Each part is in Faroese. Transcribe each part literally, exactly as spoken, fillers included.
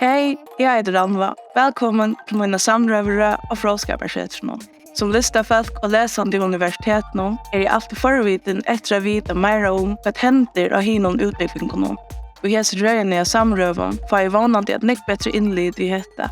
Hey, eg eiti Rannvá. Vælkomin til mína samrøðurøð á Fróðskaparsetrinum. Sum listafólk og lesandi í universitetinum eri eg altíð forvitin eftir at vita meira um, hvat hendir á hinum útbúgvingunum. Í hesi røðini av samrøðum fái eg vónandi eitt nógv betri innlit í hetta.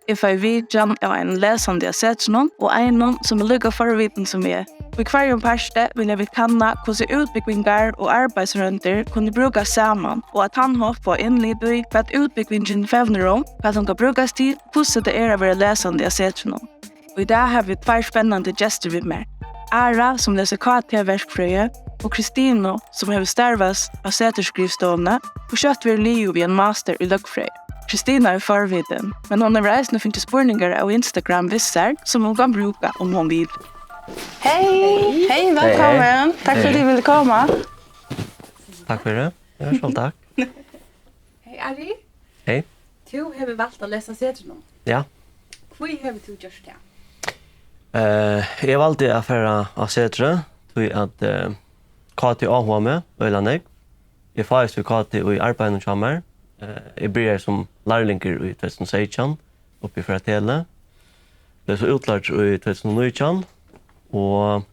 Eg fái vitjan av einum lesandi av setrinum og einum, sum er líka forvitin sum eg. Í hvørjum parti vilja vit kanna, hvussu útbúgvingar og arbeiðsroyndir kunnu brúkast saman, og á tann hátt fáa innlit í, hvat útbúgvingin fevnir um, hvat hon kann brúkast til, hvussu tað er at vera lesandi av setrinum. Og í dag havi eg tveir spennandi gestir við mær. Ara, sum lesur K T-verkfrøði, og Kristinu, sum hevur starvast á seturskrivstovuni og skjótt verður liðug við ein master í løgfrøði. Kristina er forvitin, men hon hevur eisini fingið spurningar av Instagram við sær, sum hon kann brúka, um hon vil. Hey, hey, vælkomin. Takk fyri at tú vildi koma. Takk fyri. Ja, sjálv takk. Hey, Ari. Hey. Tú hevur valt at lesa á Setrinum. Ja. Hví hevur tú gjørt tað? Eh, eg valdi at fara á Setrið, tí at, eh, K T áhugar meg øgiliga nógv. Eg fáist við K T í arbeiðinum hjá mær. Eh, eg byrjaði sum lærlingur í tvey túsund og seytjan uppi í Føroya Tele. Bleiv so útlærdur í tvey túsund og nítjan, og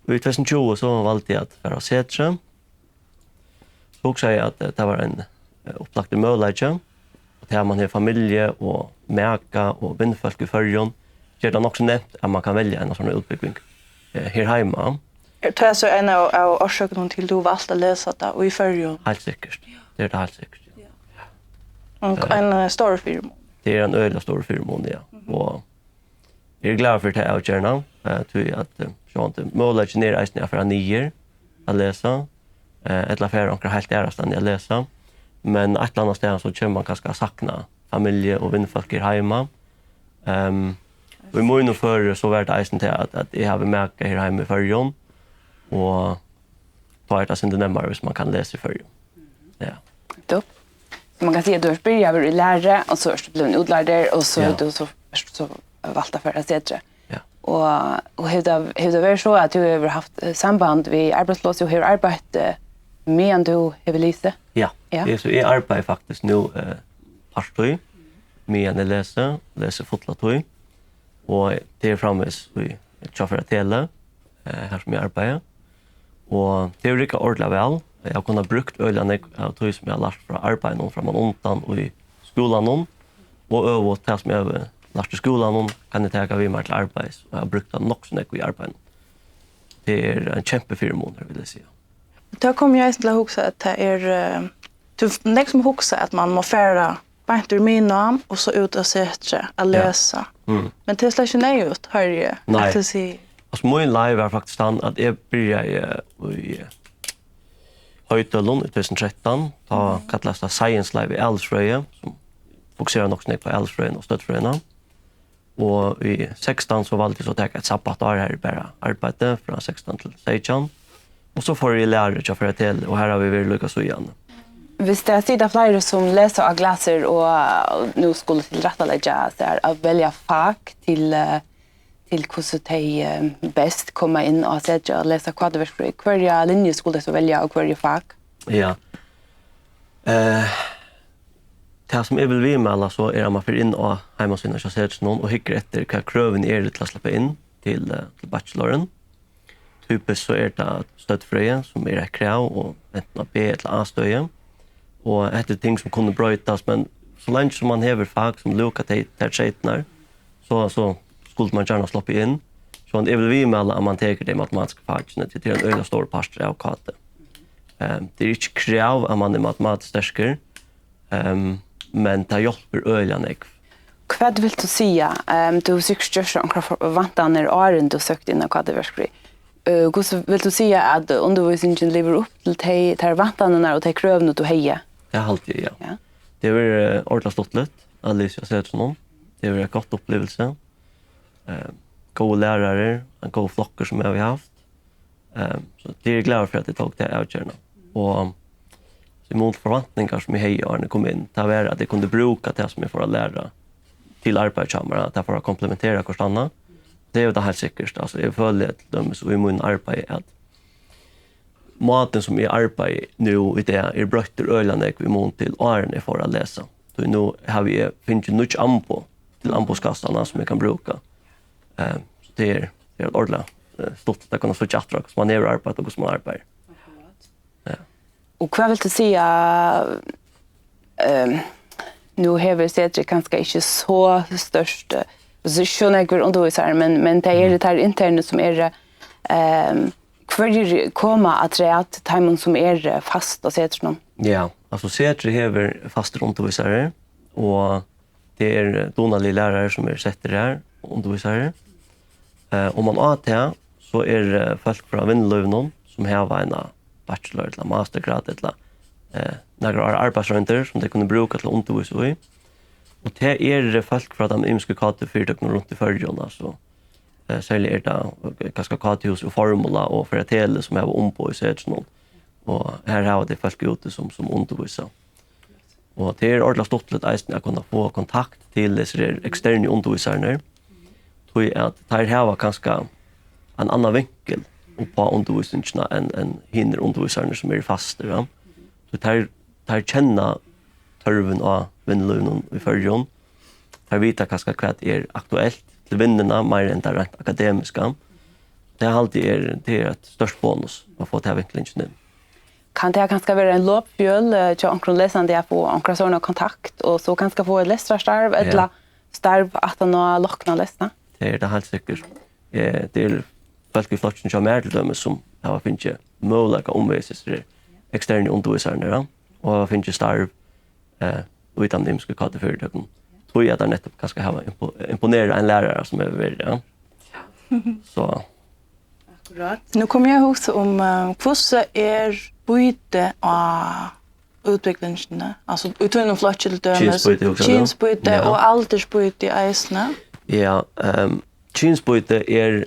í tvey túsund og tjúgu so valdi eg at fara á Setrið. So hugsaði eg at, eh, tað var ein, eh, upplagtur møguleiki, og tað at mann hevur familju og maka og vinfólk í Føroyum, ger tað nokk so neyvt at mann kann velja eina sovorðna útbúgving, eh, her heima. Er tað so ein av, av orsøkunum til, tú valdi at lesa tað í Føroyum? Heilt sikkurt. Tað er tað heilt sikkurt, ja. Ja. Og ein, eh, stórur fyrimunur. Tað er ein øgiliga stórur fyrimunur, ja. Mhm. Og eg eri glaður fyri ta avgerðina, eh, tí at, eh, sjálvandi møguleikin er eisini at fara niður at lesa, eh, ella fara onkra heilt aðrastaðni at lesa. Men eitt ella annað stað so kemur mann kanska at sakna familju og vinfólk her heima. Ehm, og í mínum føri so var tað eisini tað at, at eg havi maka her heima í Føroyum, og tá er tað eitt sindur nemmari, hvis mann kann lesa í Føroyum. Ja. Nettupp. So mann kann siga at tú ert byrjaður í læru, og so ert tú blivin útlærdur, og so Ja. hevur tú so, ert tú so valt at fara á Setrið. Ja. Og, og hevur tað, hevur tað verið so at tú hevur havt, eh, samband við arbeiðspláss og hevur arbeitt, eh, meðan tú hevur lisið? Ja. Ja. Eg, so eg arbeiði faktiskt nú, eh, parttíð, meðan eg lesi, lesi fulla tíð. Og tað er framvegis í, hjá Føroya Tele, eh, har sum eg arbeiði. Og tað hevur riggað ordiliga væl. Eg havi kunnað brúkt øgiliga nógv av tí, sum eg havi lært frá arbeiðinum frammanundan í skúlanum. Og øvugt, tað, sum eg havi lært í skúlanum, kann eg taka við mær til arbeiðis, og eg havi brúkt tað nokk so nógv í arbeiðinum. Tað er ein kempifyrimunur, vil eg siga. Tá kom eg eisini til at hugsa, at tað er, eh, tú, nógv sum hugsa, at mann má fara beint úr miðnám og so út á Setrið at Ja. lesa. Mm. Men tað er slett ikki neyðugt, hoyri eg, Nei. at tú sigur. Altso, mín leið var faktiskt tann, at eg byrjaði í Hoydølum í tvey túsund og trettan. Tá Mhm. kallaðist tað Science Live í Alisfrøði, sum fokuserar nokk so nógv á alisfrøðina og støddfrøðina. Og í sekstan so valdi eg so at taka eitt sabbatár har eg bara arbeiddi frá sekstan til seytjan. Og so fór eg í læru hjá Føroya Tele, og har havi eg verið líka síðan. Hvis tað sita fleiri sum lesa á Glasir og nú skulu tilrættaleggja sær at velja fak til, eh, til hvussu tey, eh, best koma inn á Setrið og lesa K T-verkfrøði, hvørja linju skulu tey so velja og hvørji fak? Ja. Eh, tað, sum eg vil viðmæla, so er, at mann fer inn á heimasíðuna hjá Setrinum og hyggur eftir, hvat krøvini eru til at sleppa inn til, eh, til bachelorin. Typiskt so er tað støddfrøði, sum er eitt krav, og antin á B- ella A-støði. Og hetta er ting, sum kunnu broytast, men so leingi sum mann hevur fak, sum lúka tey, tær treytirnar, so, so skuldi mann gjarna sloppið inn. So eg vil viðmæla, at mann tekur tey matematiska fakini, tí tað er ein øgiliga stórur partur av K T. Ehm, tað er ikki krav, at mann er matematiskt sterkur, ehm, men tað hjálpir øgiliga nógv. Hvat vilt tú siga? Ehm, tú hevur sikkurt gjørt tær onkrar for-, væntanir, áðrenn tú søkti inn á K T-verkfrøði. Eh, hvussu vilt tú siga, at undirvísingin livir upp til tey, tær væntanirnar og tey krøvini, tú hevði? Tað haldi eg, ja. Ja. Tað hevur verið, eh, ordiliga stuttligt at lesa á Setrinum. Tað hevur verið eitt gott upplivilsi. Eh, góðir lærarar, ein góður flokkur, sum eg havi havt. Eh, so tað eri eg glaður fyri, at eg tók ta avgerðina. Og so í mun til forvæntingar, sum eg hevði, áðrenn eg kom inn, tað var, at eg kundi brúka tað, sum eg fór at læra, til arbeiðið hjá mær, at tað fór at komplementera hvørt annað. Tað er jo tað heilt sikkurt. Altso, eg føli til dømis í mínum arbeiði, at mátin, sum eg arbeiði nú í dag, er broyttur øgiliga nógv í mun til, áðrenn eg fór at lesa. So nú havi eg fingið nýggj amboð til amboðskassan, sum eg kann brúka. Eh, so tað er, tað er ordiliga, eh, stuttligt at kunna síggja aftur, hvussu man hevur arbeitt og hvussu man arbeiðir. Ja. Og hvat vilt tú siga, um, nú hevur setrið kanska ikki so stórt, eh, so, so nógvar undirvísarar, men, men tað eru teir internu sum eru, um, hvørjir koma afturat teimum sum eru fast á setrinum? Ja, altso setrið hevur fastar undirvísarar, og tað eru dugnaligir lærarar sum eru settir har og undirvísarar. Eh, um man á tað, so er, eh, fólk frá vinnulívinum sum hava eina bachelor ella mastergrad ella, eh, nakrar ára arbeiðsroyndir sum tey kunnu brúka til at undirvísa í. Og tað eru fólk frá teimum ymisku K T-fyritøkunum runt í Føroyum, altso. Eh, serliga er tað, eh, kanska K T-hús og Formula og Ferðatelið sum hava umboð í setrinum. Og har hava tey fólk úti sum, sum undirvísa. Og tað er ordiliga stuttligt eisini at kunna fáa kontakt til hesar her eksternu undirvísararnar, tí at teir hava kanska ein annan vinkul upp á undirvísingina enn, enn hinir undirvísararnir sum eru fastir, ja. So teir, teir kenna tørvin á vinnulívinum í Føroyum. Teir vita kanska hvat er aktuelt til vinnuna meira enn tað reint akademiska. Tað haldi eg er, tað er eitt stórt bonus at fáa ta vinklingina inn. Kann tað kanska vera ein lopfjøl, eh, hjá onkrum lesandi at fáa onkra sovorðna kontakt og so kanska fáa eitt lestrarstarv ella starv aftan á lokna lesna? Tað er tað heilt sikkurt. Eh, tað eru fólk í flokkinum hjá mær til dømis sum hava fingið møguleika umvegis hesar eksternu undirvísararnar, ja, og hava fingið starv, eh, í teimum ymisku K T-fyritøkunum. Tí at teir nettupp kanska hava impo-, imponerað ein lærara sum hevur verið, ja. So Akkurát. Nú kom eg at hugsa um, eh, hvussu er býtið á útbúgvingini? Altso, í tínum flokki til dømis. Kynsbýtið, hugsar tú? Kynsbýtið og aldursbýtið eisini. Ja, ehm, kynsbýtið er,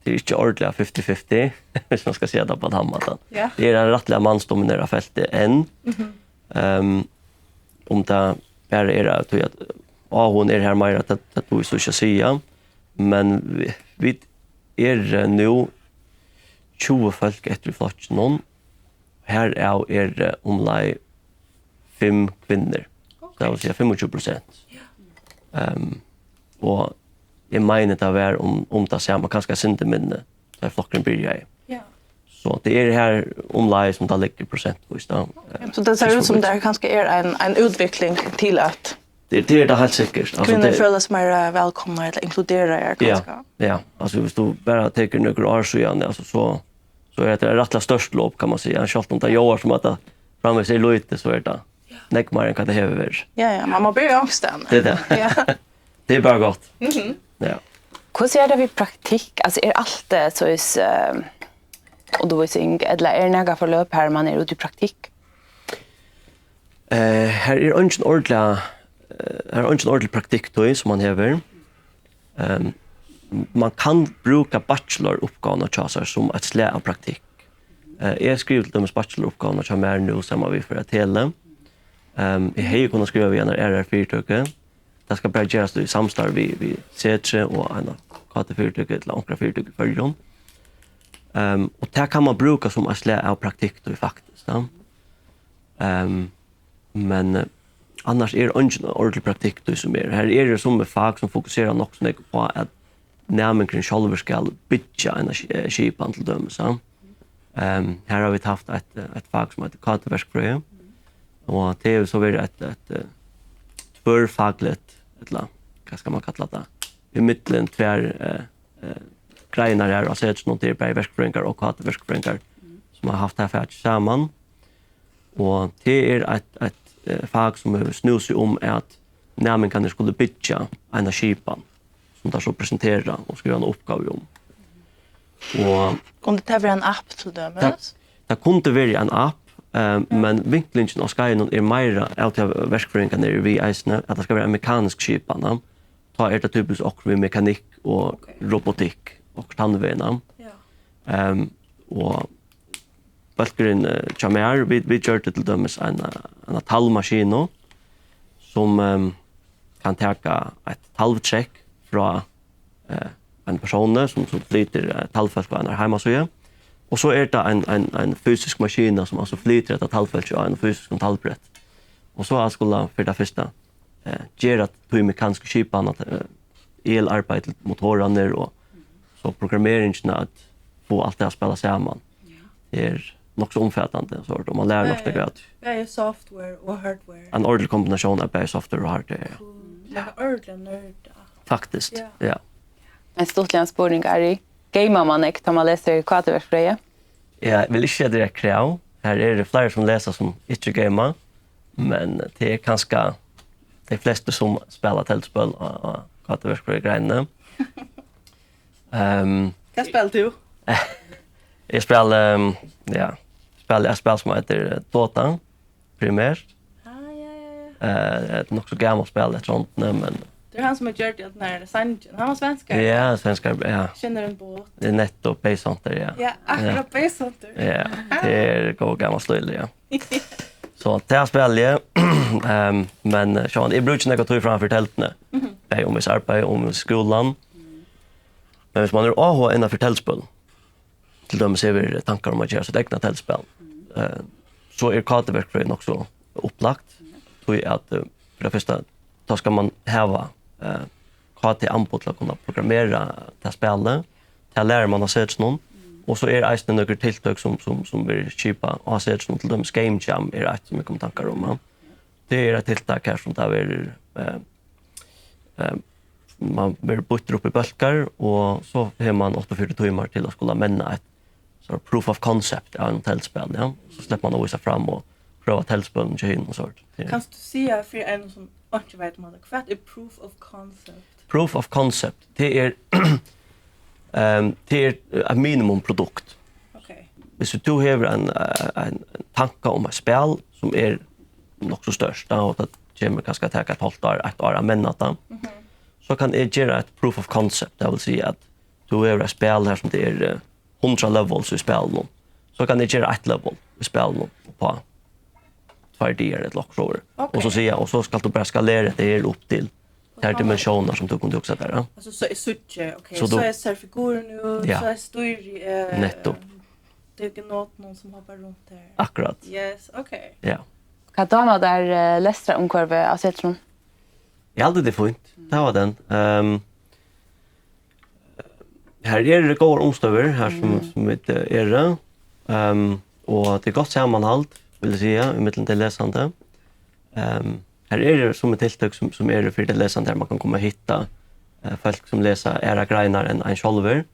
tað er ikki ordiliga fifty fifty, viss man skal siga tað á tann mátan. Ja. Tað er eitt rættiliga mansdominerað felt enn. Mhm. Ehm, um tað bara er at, at áhugin er har meira, tað, tað dugi eg so ikki at siga. Men vi, vit eru, eh, nú tjúgu fólk eftir í flokkinum. Harav eru, eh, umleið fimm kvinnur. Ok. Tað vil siga fimmogtjúgu prosent. Ja. Ehm, og eg meini, tað var um, um tað sama, kanska eitt sindur minni, tá flokkurin byrjaði. Ja. So tað er har umleið sum tað liggur prosentvís, tá. Ja, so tað sær út sum tað kanska er ein, ein útvikling til at tað, tað er tað heilt sikkurt. Altso, kvinnur tað føla seg meira vælkomnar ella inkluderaðar, ja, kanska. Ja, altso, viss tú bara tekur nøkur ár síðani, altso, so, so er tað eitt rættiliga stórt lop, kann man siga. Sjálvt um tað ljóðar sum at tað framvegis er lítið, so er tað nógv meira enn hvat tað hevur verið. Ja, ja, man má byrja onkrastaðni. Tað er tað. Ja. Tað er bara gott. Mhm. Ja. Hvussu er tað við praktikk? Altso, er alt, eh, soleiðis, eh, undirvísing, ella er nakað forløp har man er úti í praktikk? Eh, har er eingin ordiliga, eh, har er eingin ordilig praktikktíð sum man hevur. Ehm, man kann brúka bacheloruppgávuna hjá sær sum eitt slag av praktikk. Eh, eg skrivi til dømis bacheloruppgávuna hjá mær nú saman við Ferðatelið. Ehm, eg hevði kunnað skrivað við eina aðra fyritøku. Tað skal bara gerast í samstarvi við, við Setrið og eina K T-fyritøku ella onkra fyritøku í Føroyum. Ehm, og tað kann man brúka sum eitt slag av praktikktíð, faktiskt, ja. Ehm, men, eh, annars er eingin ordilig praktikktíð sum er. Har eru summi fak sum fokusera nokk so nógv á at næmingurin sjálvur skal byggja eina ski-, eh, skipan til dømis, ja. Ehm, har hava vit havt eitt, eh, eitt fak sum eitur K T-verkfrøði, og tað hevur so verið eitt, eitt, eh, tvørfakligt, ella hvat skal man kalla tað, í millum tvær, eh, eh, greinar har á Setrinum, tað eru bæði verkfrøðingar og K T-verkfrøðingar sum hava havt tað fakið saman. Og tað er eitt, eitt, eh, fak sum hevur snúð seg um, at næmingarnir skulu byggja eina skipan, sum teir so presentera og skriva eina uppgávu um. Og kundi tað verið ein app til dømis? Tað, tað kundi verið ein app, eh, men vinklingin á skeiðinum er meira av tí at verkfrøðingarnir eru við eisini, at tað skal vera ein mekanisk skipan, ja. Tá er tað typiskt okkurt við mekanikk og robotikk, okkurt tann vegin, ja. Ja. Ehm, og bólkurin, eh, hjá mær, vit, vit gjørdu til dømis eina, eina talvmaskinu, sum, ehm, kann taka eitt talvtrekk frá, eh, ein persóni, sum, sum flytur, eh, talvfólk á einari heimasíðu. Og so er tað ein, ein, ein fysisk maskina, sum altso flytur hetta talvfólkið á einum fysiskum talvbretti. Og so at skula fyri tað fyrsta eh, gera tí mekanisku skipan, at eh, el arbeiðir til motorarnar og so programmeringina at fáa alt tað at spæla saman. Tað er nokk so umfatandi, so og man lærir nokk so nógv. Bæði software og hardware. Ein ordentlig kombinatión av bæði software og hardware, ja. Cool. Man kann ordiliga nørda. Faktiskt, ja. Ein stuttligan spurning, Ari. Geymar man nógv, tá man lesur K T-verkfrøði? Eg vil ikki siga, at tað er eitt krav. Her eru fleiri, sum lesa, sum ikki geyma, men tað er kanska tey flestu, sum spæla telduspøl á, á K T-verkfrøðigreinini. Ehm, Hvat spælir tú? Eg spæli, ehm, ja, spæli eitt spæl, sum eitur Dota, primært. Ah, ja, ja, ja. Eh, eitt nokk so gamalt spæl eftir hondini, men Tað er hann, sum hevur gjørt at den her sangin. Hann var svenskari. Ja, svenskari, ja. Kjenner en båt. Tað er nettopp Base Hunter, ja. Ja, akkurát Base Hunter. Ja, tað er góður gamal stílur, ja. So, tað spæli eg. Ehm, men, eh, sjálvandi, eg brúki nógva tíð framman fyri telduni. Mhm. Bæði um eg arbeiði, um eg skúlan. Men hvis man er áhugað innan fyri telduspøl, til dømis hevur tankar um at gera sítt egna telduspæl, eh, so er K T-verkfrøði nokk so upplagt, tí at, eh, fyri tað fyrsta, tá skal man hava, eh, K T-amboð til at kunna programmera tað spælið, tað lærir man á Setrinum, og so er eisini nøkur tiltøk sum, sum, sum verður skipað á Setrinum, til dømis Game Jam er eitt sum eg kom í tankar um, ja. Tað er eitt tiltak her sum tað verður, eh, eh, man verður býttur upp í bólkar, og so hevur man áttaogfjøruti tímar til at skula menna eitt sort proof of concept av einum telduspæli, ja. So sleppur man at vísa fram og prøva telduspølini hjá hinum og so. Ja. Kanst tú siga fyri einum, sum einki veit um hatta, hvat er proof of concept? Proof of concept, tað er, ehm, tað er eitt minimumprodukt. Ok. Hvis tú hevur ein, eh, ein, ein tanka um eitt spæl, sum er nokk so stórt, tá, og tað kemur kanska at taka eitt hálvt ár, eitt ár at menna tað, mhm, so kann eg gera eitt proof of concept, tað vil siga at tú hevur eitt spæl her, sum tað er, eh, hundrað levels í spælinum, so kann eg gera eitt level í spælinum upp á tveir dagar ella okkurt sovorðið. Ok. Og so siga, og so skalt tú bara skalera hetta her upp til tær dimensjónar sum tú kundi hugsað tær, ja. Altso, so eg síggi, ok, so so tú eg sær figurin út, ja, so eg stýri, eh, nettopp, Degenotnum sum hoppar runt her. Akkurát. Yes, ok. Ja. Hvat dámar tær, eh, lestrarumhvørvið á Setrinum? Eg haldi, tað er fínt. Tað var tað. Ehm, her eru góðar umstøður, her sum, mm, sum vit, eh, eru. Ehm, og tað er gott samanhald, vil eg siga, ímillum tey lesandi. Ehm, her eru summi tiltøk sum, sum eru fyri tey lesandi, har man kann koma og hitta, eh, fólk sum lesa aðrar greinar enn ein sjálvur.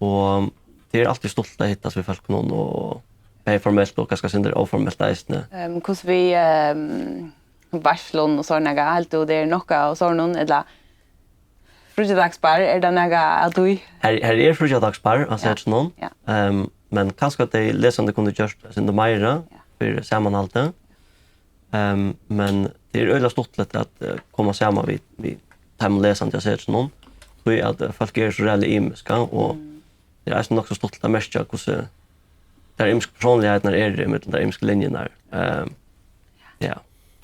Og tað er altíð stuttligt at hittast við fólkunum, og bæði formelt og kanska eitt sindur óformelt eisini. Ehm, hvussu við, ehm, veitslum og sovorðið, heldur tú, tað er nokk av sovorðnum, ella fríggjadagsbar, er tað nakað av tí? Her, her er fríggjadagsbar á, ja, Setrinum. Ja. Ehm, men kanska tey lesandi kundu gjørt eitt sindur meira, ja, fyri samanhaldið. Ehm, men tað er øgiliga stuttligt at, eh, koma saman við, við teimum lesandi á Setrinum, tí at, eh, fólk eru so ræðuliga ymisk, ja, og, mm, tað er eisini nokk so stuttligt at merkja, hvussu tær ymisku persónligheitirnar eru ímillum tær ymisku linjurnar. Ehm, ja.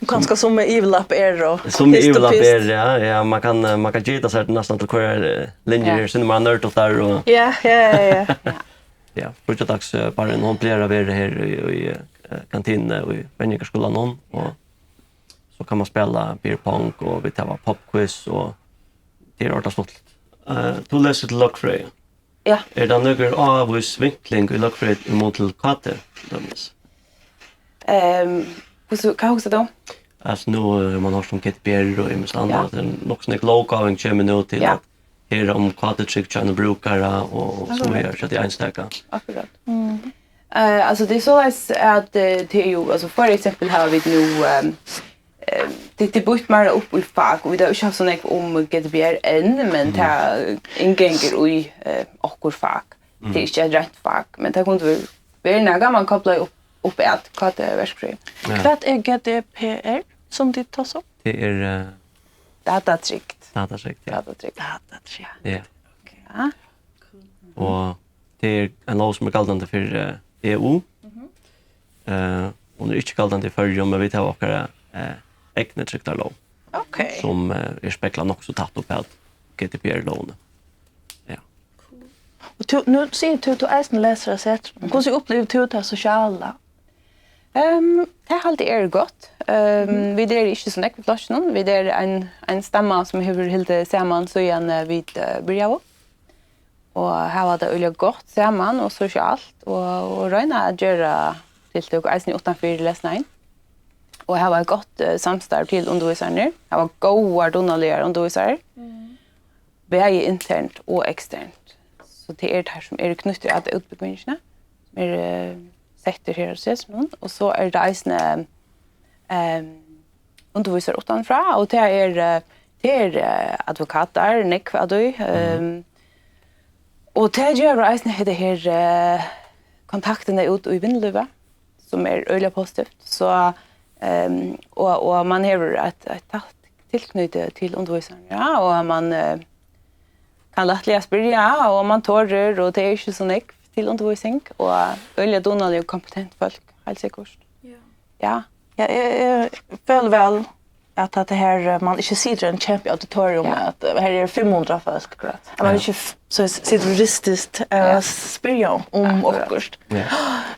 Og kanska summi yvirlapp eru, summi yvirlapp eru, ja, ja, man kann, eh, man kann gita sær til næstan til hvørjar, eh, linjur, ja, eru, sum man er nørd upp har og, ja, ja, ja, ja. Ja, fríggjadagsbarrin, hon plagar at vera her í, í, eh, kantinuni í venjingarskúlanum, og so kann man spæla beer pong, og vit hava pop quiz, og tað er ordiliga stuttligt. Eh, tú lesur til løgfrøði. Ja. Er tað nøkur ávís vinkling í løgfrøði í mun til K T, til dømis? Ehm, hvussu, hvat hugsar tú? Altso, nú, eh, man hoyrt um G D P R og ymiskt annað, ja, at tað er nokk so nógv lógáving kemur nú til, ja, at her um K T-trygd hjá einum brúkara og, og so víðari, so tað er einstaka. Akkurát. Mm. Eh, altso, tað er soleiðis at, eh, tað er jú, altso, fyri eksempel hava vit nú, ehm, ehm, tað, tað er býtt meira upp í fak, og vit hava ikki havt so nógv um G D P R enn, men, mm, tað inngongur í, eh, okkurt fak. Tað er, mm, ikki eitt reint fak, men tað kundi verið, verið nakað man koplar upp, upp at K T-verkfrøði. Ja. Hvat er G D P R, sum tit tosa um? Tað er, eh, Datatrygd. Datatrygd, ja. Datatrygd. Datatrygd. Ja. Ok. Ja. Og tað er ein lóg sum er galdandi fyri, eh, E U. Mhm. Eh, hon er ikki galdandi í Føroyum, men vit hava okkara, eh, egnu trygdarlóg, ok, sum, eh, er speglað nokk so tætt upp at G D P R-lógini. Ja. Cool. Og tú, nú sigur tú, tú eisini lesur á Setrinum. Hvussu upplivir tú tað sosiala? Ehm, tað haldi eg er gott. Ehm, vit eru ikki so nógv í flokkinum. Vit eru ein, ein stamma sum hevur hildið saman síðan, eh, vit, eh, byrjaðu. Og hava tað øgiliga gott saman og sosialt og, og royna at gera tiltøk eisini uttan fyri lesnaðin. Og hava eitt gott, eh, samstarv til undirvísararnar. Hava góðar, dugnaligar undirvísarar. Bæði internt og eksternt. So tað eru teir, sum eru knýttir at útbúgvingini, sum eru, eh, settir her á Setrinum. Og so er tað eisini, ehm, undirvísarar uttanfrá, og tað er, eh, tað er, eh, advokatar, nógv av tí, ehm, og tað gevur eisini hetta her, eh, kontaktina út í vinnulívið, sum er øgiliga positivt. So, ehm, og, og man hevur eitt, eitt tætt tilknýti til undirvísaran, ja, og man, eh, kann lættliga spyrja, og man torir, og tað er ikki so nógv til undirvísing, og øgiliga dugnalig og kompetent fólk, heilt sikkurt. Ja. Ja. Ja, eg, eg føli væl at, at tað her, eh, man ikki situr í ein kjempi auditorium, ja, at, eh, her eru fimm hundrað fólk, akkurát. At man, ja, ikki f-, so s-, situr ristiskt, eh, ja, spyrja um, um, akkurát, okkurt. Ja.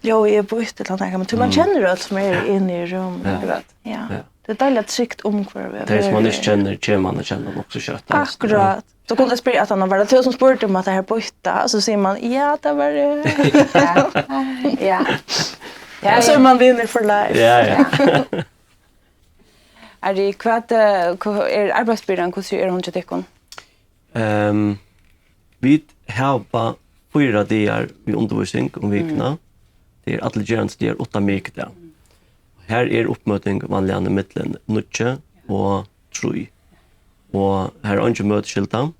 Jú, eg er býtt til hann, men tú, man, mm, kennir øll sum eru inni í rúminum. Ja. Akkurát. Ja. Ja. Tað er deiligt trygt umhvørvi. Tey, sum man ikki kennir, kemur man at kenna nokk so skjótt, eisini. Akkurát. So kunnu tey spyrja, at hann var tað tú sum spurdi um at tað her býtta, og so sigur man, ja, tað var eg. Ja. Ja. Ja, og so er man vinur for life. Ja, ja. Ja. Ari, hvat, eh, hva er arbeiðsbyrðan, hvussu er hon hjá tykkum? Ehm, vit hava fýra dagar við undirvísing um vikuna. Mm. Tað er allir gerandisdagar uttan mikudag. Her er uppmøting vanliga millum níggju og trý. Og her er eingin møtiskylda.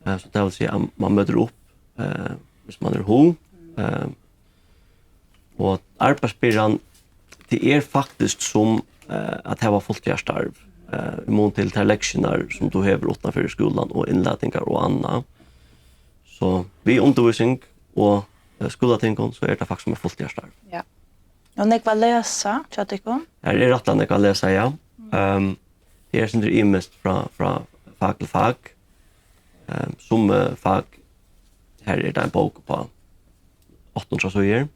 Eh, so tað vil siga, at man møtir upp, eh, hvis man hevur hug. Eh, Og arbeiðsbyrðan, tað er faktiskt sum, eh, at hava fulltíðarstarv, eh, í mun til tær lektiurnar, sum tú hevur uttanfyri skúlan og innlatingar og annað. So við undirvísing og, eh, skúlatingum, so er tað faktiskt sum eitt fulltíðarstarv. Ja. Og nógv at lesa hjá tykkum? Her er rættiliga nógv at lesa, ja. Ehm, tað er sindur ymiskt frá, frá fak til fak. Ehm, summi fak, her er tað ein bók uppá átta hundrað síður.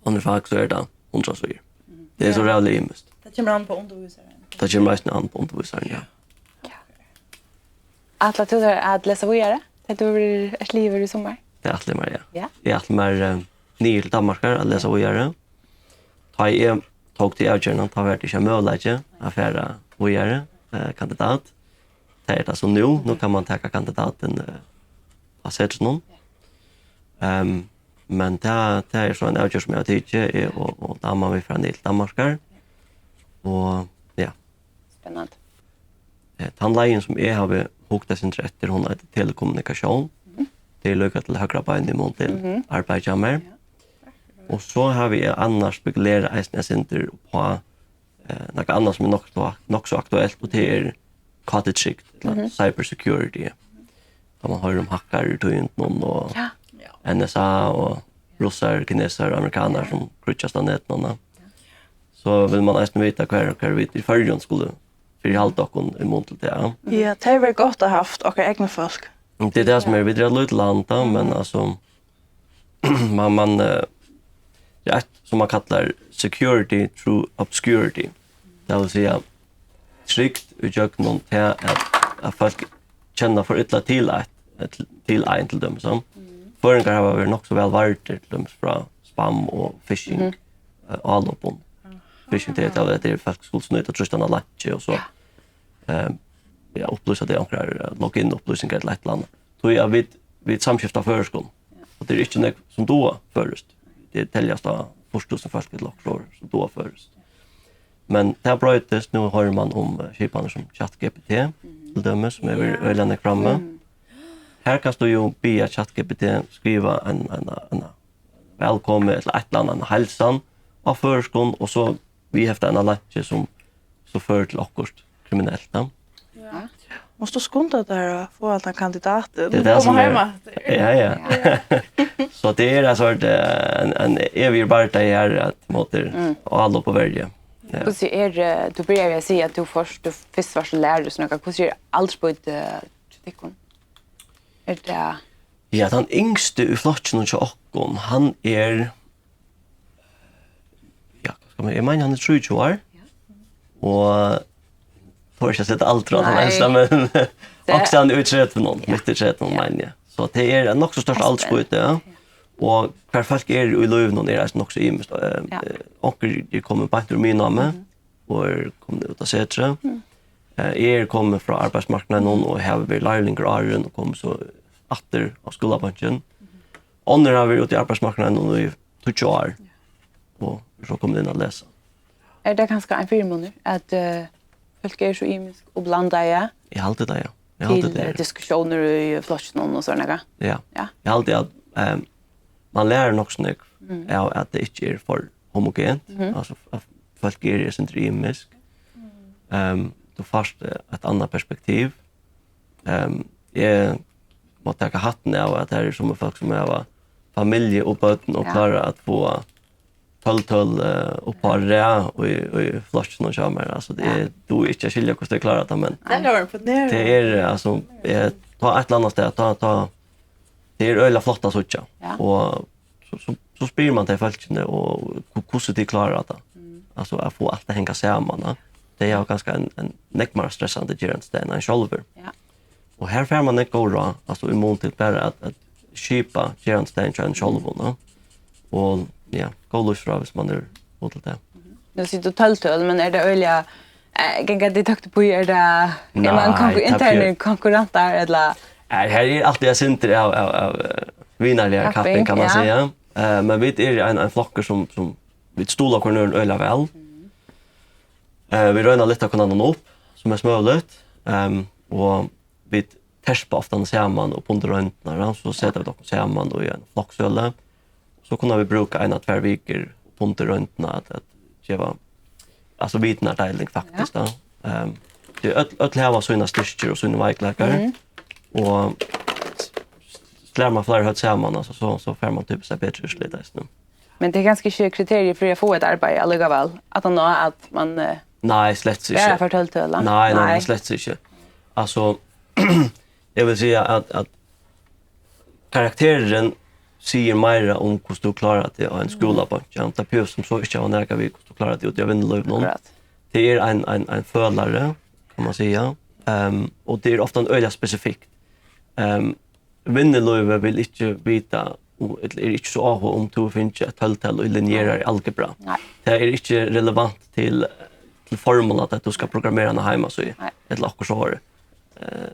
Onnur fak, so er tað hundrað síður. Tað er so, ja, ræðuliga ymiskt. Tað kemur an á undirvísaran. Tað kemur eisini an á undirvísaran, ja. Ja. Ætlar tú tær at lesa víðari, tá tú verður, ert liðugur í summar? Tað ætli eg mær, ja. Ja. Eg ætli mær, eh, niður til Danmarkar at lesa víðari. Tá eg tók ta avgerðina, tá var tað ikki ein møguleiki at fara víðari, eh, kandidat. Tað er tað so nú. Nú kann man taka kandidatin, eh, á Setrinum. Ehm, men tað, tað er so ein avgerð, sum eg havi tikið, eg og, og daman, vit fara niður til Danmarkar. Og, ja. Spennandi. Eh, tann leiðin, sum eg havi hugt eitt sindur eftir, hon eitur telekommunikatión. Mhm. Tað er líka til høgra bein í mun til, mhm, arbeiðið hjá mær. Ja. Og so havi eg annars spekulerað eisini eitt sindur uppá, eh, nakað annað, sum er nokk so, nokk so aktuelt, og tað er K T-trygd, ella, mhm, cyber security. Tá man hoyrir um hakkarar í tíðindunum og, ja, N S A og russar, kinesarar, amerikanarar, sum kríggjast á netinum, ja. So vil man eisini vita, hvar, hvar vit í Føroyum skulu fyrihalda okkum í mun til tað. Ja, tað hevði verið gott at havt okkara egnu fólk. Tað er tað sum er, vit eru eitt lítið land, tá, men, altso, man, man, eh, tað er eitt, sum man kallar security through obscurity. Tað vil siga, trygd í gjøgnum tað, at, at fólk kenna for illa til eitt, til, til ein, til dømis, so. Mm. Føroyingar hava verið nokk so væl vardir, til dømis, frá spam og phishing, mhm, eh, álopum. Aha. Phishing, tað er, tað er, fólk skulu snýta, trýsta á link og so, ja, eh, ja, upplýsa teg onkrar, eh, login-upplýsingar ella eitt ella annað. Tí at vit, vit samskifta á føroyskum, og tað er ikki nógv sum duga føroyskt. Tað teljast á fýrs túsund fólk ella okkurt sum duga føroyskt. Men tað broytist, nú hoyrir man um, eh, skipanir sum ChatGPT, til dømis, sum hevur, ja, øgiliga nógv frammi. Mm. Her kanst tú jú biðja ChatGPT skriva ein, ein, ein vælkomu ella eitt ella annað, ein heilsan á føroyskum, og so viðhefta eina link sum so førir til okkurt kriminelt, ja. Ja. Mást tú skunda tær at fáa allan kandidatin? Tað er tað sum er. Koma heim aftur. Ja, ja. Ja. So tað er, altso, ein, ein evigur bardagi her, at, á ein máta, mm, álop og verja. Ja. Hvussu er, eh, tú byrjaði við at siga at tú fórt, tú fyrst vart lærari, so nakað, hvussu er aldursbýtið, eh, hjá tykkum? Er tað... Ja, tann yngsti í flokkinum hjá okkum, hann er, Kom, eg meini, hann er trýogtjúgu ár. Og eg tori ikki at seta aldur á hann, Nei. helst, men Tað onkustaðni í trettivunum, Ja. mitt í trettivunum, Ja. meini eg. So tað er nokk so stórt Tað er aldursbýti, ja. Og hvar fólk eru í lívinum er eisini nokk so ymiskt. Eh, Ja. eh, onkur er komin beint úr miðnámi Mhm. og er komin út á setrið. Mm. Eh, eg er komin frá arbeiðsmarknaðinum og havi verið lærlingur áðrenn og komin so aftur á skúlabonkin. Onnur hava verið úti í arbeiðsmarknaðinum í tíggju ár og er so komin inn at lesa. Er tað kanska ein fyrimunur, at, eh, fólk eru so ymisk og blandaði Eg haldi tað, ja. Eg haldi til, tað eh, er. diskusjónir í flokkinum og sovorðið? Ja. Ja. Eg haldi at, ehm, man lærir nokk so nógv Mm. av at tað ikki er for homogent, Mhm. altso at fólk eru eitt sindur ymisk. Mm. Ehm, tú fært, eh, eitt annað perspektiv. Ehm, eg má taka hattin av at her eru summi fólk sum hava familju og børn og Ja. klára at fáa tólv tøl, eh, upp á rað í, í flokkinum hjá mær. Altso, tað Ja. er, tú ikki at skilja hvussu tey klára tað, men Tað er imponerandi. tað er, eh, altso, eh, tá eitt ella annað stað, tá, tá, tað er øgiliga flott at síggja. Ja. Og so, so, so spyr man tey fólkini, og hvu-, hvussu tey klára tað. Mm. Altso, at fáa alt at hanga saman, ja. Tey hava kanska ein, ein nógv meira stressandi gerandisdag enn ein sjálvur. Ja. Og her fær man nógv góð ráð, altso, í mun til bara at, at skipa gerandisdagin hjá einum sjálvum, ja. Og, ja, góð lívsráð, hvis man er út til tað. Nú sigur tú tólv tøl, men er tað øgiliga, eh, ganga tit høgt upp í, er tað, er man Nei, konkur-, tað internir fjør- konkurrentar, ella? Nei, her er altíð eitt sindur av, av, av, eh, vinarligari Kapping, kapping, kann man ja. siga. Eh, men vit eru ein, ein flokkur sum, sum, vit stuðla hvønn annan øgiliga væl. Eh, vit royna at lyfta hvønn annan upp, sum er møguligt. Ehm, og vit terpa ofta saman og bunda royndirnar, ja. So seta vit okkum saman í ein flokksølu. So kunnu vit brúka eina, tvær vikur og bunda royndirnar at, at geva, altso, vitanardeiling faktiskt, Ja. ja. Ehm, tað er øll, øll hava sínar styrkir og sínar veikleikar. Mhm. Og s-, s-, slær man fleiri høvd saman, altso, so, so fær man typiskt eitt betri úrslit eisini. Men tað er kanska ikki kriterium fyri at fáa eitt arbeiði allíkavæl, at hann at man, eh, Nei, slett ikki. bara fær tólv tøl, Nei, nei, nei, nei. slett ikki. Altso, eg vil siga at, at karakterurin sigur meira um hvussu tú klárar teg á ein Mm. skúlabonki. Ja. Tað behøvist sum so ikki hava nakað við hvussu tú klárar teg úti á vinnulívinum. Akkurát. Tað er ein, ein, ein følari, kann man siga. Ehm, og tað er ofta ein øgiliga spesifikt. Ehm, vinnulívið vil ikki vita, og, ella er ikki so áhugað um tú hevur fingið eitt tólv-tal í linearari algebra. Nei. Tað er ikki relevant til, til formålið at tú skal programmera eina heimasíðu, Nei. ella okkurt sovorðið. Eh,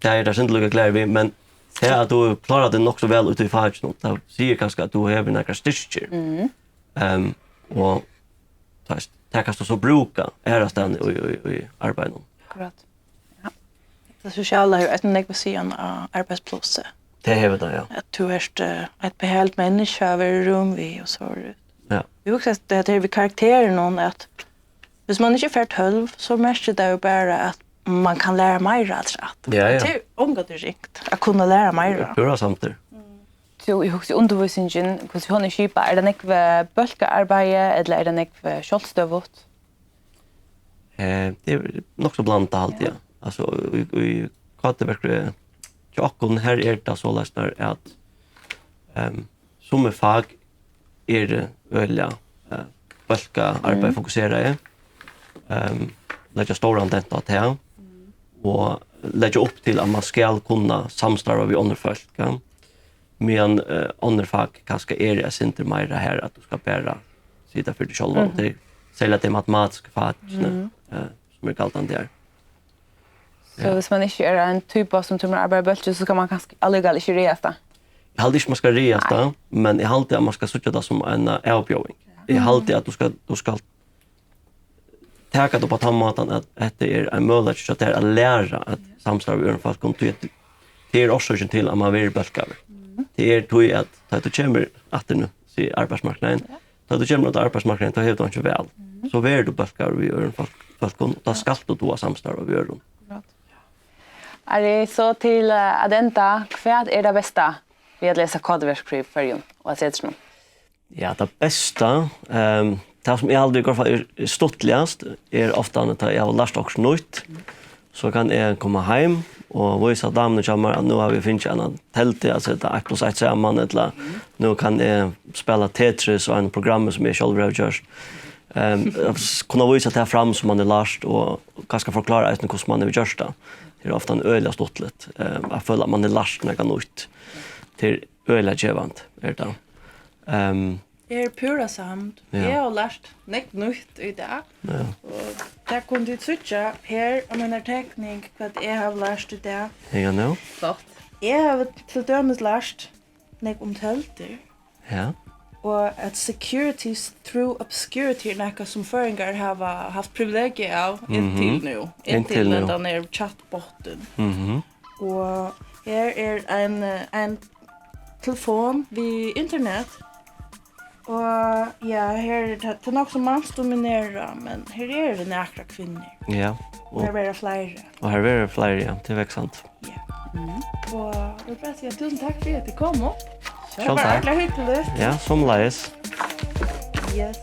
tað eru tey sindur líka glað við, men tað at tú klárar teg nokk so væl úti í fakinum, tað sigur kanska at tú hevur nakrar styrkir. Mhm. Ehm, og, tú veist, tað kanst tú so brúka aðrastaðni í, í, í arbeiðinum. Akkurát. Ja. Tað sosiala hevur eisini nógv at siga á arbeiðsplássi. Tað hevur tað, ja. At tú ert, eh, eitt behageligt menniskja at vera í rúmi við og so. Ja. Eg hugsi at tað her við karakterunum, at hvis man ikki fær tólv, so merkir tað jo bara at man kann læra meira afturat. Ja, ja. Tað er ongantíð ringt at kunna læra meira. Púra samdur. So, eg hugsi undirvísingin, hvussu hon er skipað. Er tað nógv, eh, bólkaarbeiði, ella er tað nógv, eh, sjálvstøðugt? Eh, tað er nokk so blandað, haldi eg. Ja. Altso, í, í K T-verkfrøði hjá okkum, her er tað soleiðis nær at, ehm, summi fak eru øgiliga, eh, bólkaarbeiði Mm. fokuseraði, ehm, leggja stóran dent á tað, Mm. og leggja upp til at man skal kunna samstarva við onnur fólk, ja. Meðan, eh, onnur fak kanska eru eitt sindur meira har at tú skal bara sita fyri teg sjálvan. Mhm. Tað er serliga tey matematisku fakini, Mhm. eh, sum eru galdandi har. So Ja. hvis man ikki er ein typa sum tímir at arbeiða í bólki, so skal man kanska allíkavæl ikki ræðast tað? Eg haldi ikki, man skal ræðast Nei. tað, men eg haldi, at man skal síggja tað sum eina avbjóðing. Eg Mhm. haldi, at tú skal, tú skal taka tað upp á tann mátan, at hetta er ein møguleiki hjá tær at læra at samstarva við øðrum fólkum, tí at tað er orsøkin til, at man verður bólkaður. Mhm. Tað er tí, at tá tú kemur aftur nú, sigur arbeiðsmarknaðin, Ja. tá tú kemur út á arbeiðsmarknaðin, tá hevur tú einki val. Mhm. So verður tú bólkaður við øðrum fólk, fólkum, og tá Ja. skalt tú duga at samstarva við øðrum. Akkurát. Ari, so til, eh, at enda, hvat er tað besta við at lesa K T-verkfrøði í Føroyum og á Setrinum? Ja, tað besta, ehm, tað sum eg haldi í hvørt fall er, er stuttligast, er ofta at tá eg havi lært okkurt nýtt, so kann eg koma heim og vísa damuni hjá mær at nú havi eg fingið eina teldu at seta eitt pluss eitt saman, ella nú kann eg spæla Tetris á einum programmi sum eg sjálvur havi gjørt. Um, kunna vísa tað fram sum man er lært, og kanska forklára eisini hvussu man hevur gjørt tað. Tað er ofta ein øgiliga stuttligt, um, at føla at man er lært nakað nýtt. Tað er øgiliga gevandi, er tað. Um, Eg eri púra samd. Ja. Eg havi lært nógv nýtt í dag. Ja. Og tað kunnu tit síggja her á mínari tekning, hvat eg havi lært í dag. Her nú. Flott. Eg havi til dømis lært nógv um teldur. Ja. Og at security through obscurity er nakað sum føroyingar hava havt privilegiu av inntil Mhm. nú. Inntil Inntil nú. Hendan er chatbottin. Mhm. Og her er ein, eh, ein telefon við internet. Og ja, her er tað, tað er nokk so mansdominerað, men her eru nakrar kvinnur. Ja. Og Og her verða fleiri. Og her verða fleiri, ja. Tað er væl sant. Ja. Og eg vil bara siga túsund takk fyri at tit komu. Sjálv Tað var takk. Øgiliga hyggeligt. Ja, somuleiðis. Yes.